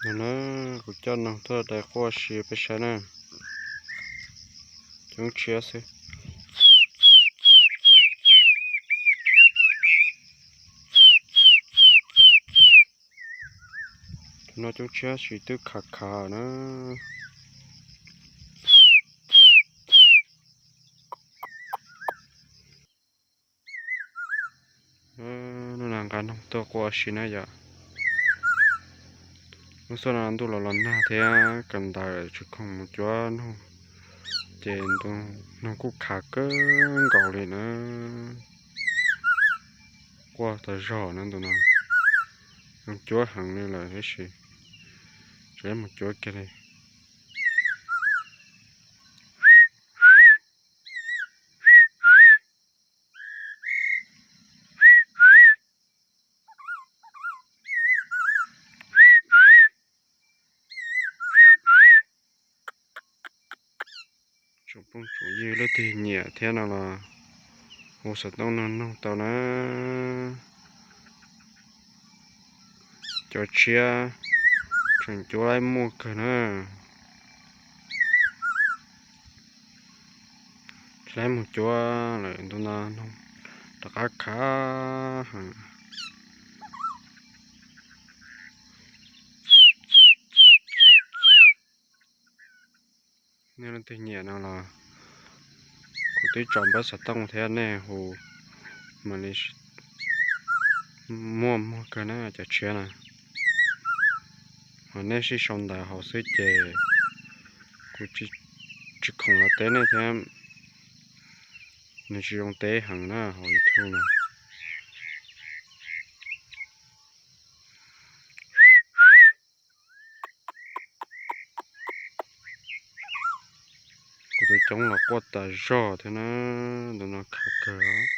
No na, kuv coj noog tuaj dai quaj si peb saib na. Coob tshiab xwb. Tus no coob tshiab sis twb khav khav na. Hnub no nqa noog tuaj quaj si na yom. Lub xub no ntuj los los nag thiab kawm ntawv tsis khoom mus cuab noog, ces noog kuj khav kawg nkaus li na. Quaj tas zog na ntu no. Noog cuab heev li lawm tab sis tseem mus cuab kiag li. Tsoom phooj tsoom ywg leej twg nyiam thiab no los hu xov tooj nug noog tau na. Cov tshiab tseem cuab laib muaj kawg na. Tsis laib mus cuab lawm ntu no, rov qab khav heev. Nej leej twg nyiam no los kuv twb tso npawb xov tooj thiab, nej hu mam li muaj muag kawg na cov tshiab na. Ho nej sib sau ntawv hauv xwb ces kuv tsis khoom los teb nej thiab, nws tsis zoo teb heev na hauv YouTube no. Kuv tus coob los quaj tas zog thiab na, tus no khav kawg.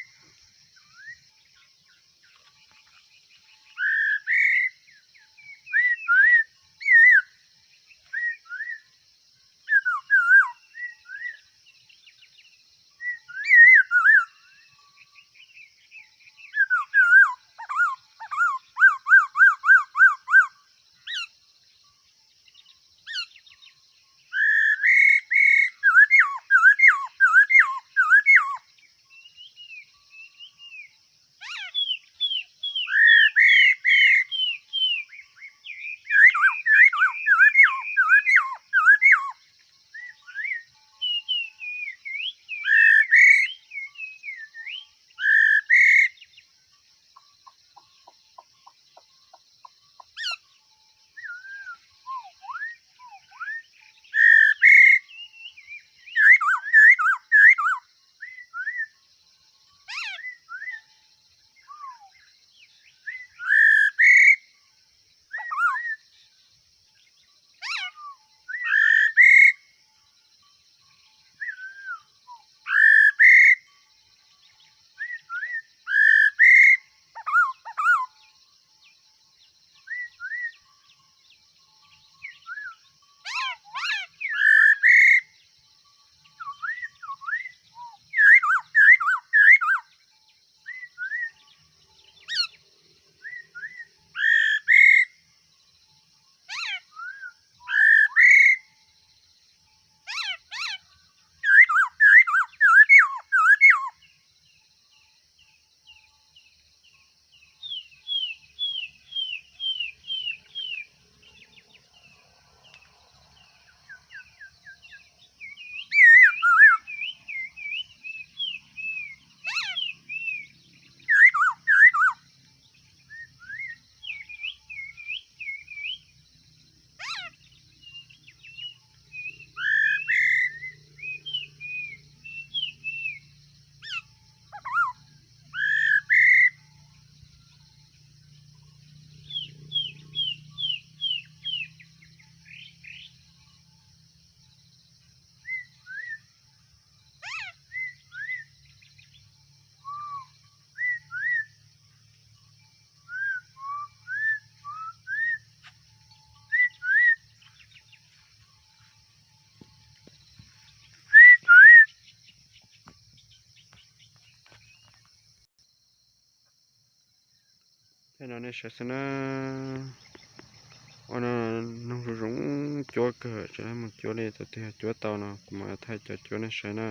Peb no nej saib xwb na. Ua no cuab kawg, tsis lam mus cuab li, tus twg yog cuab tau no kuv mam thaij cov cuab nej saib na.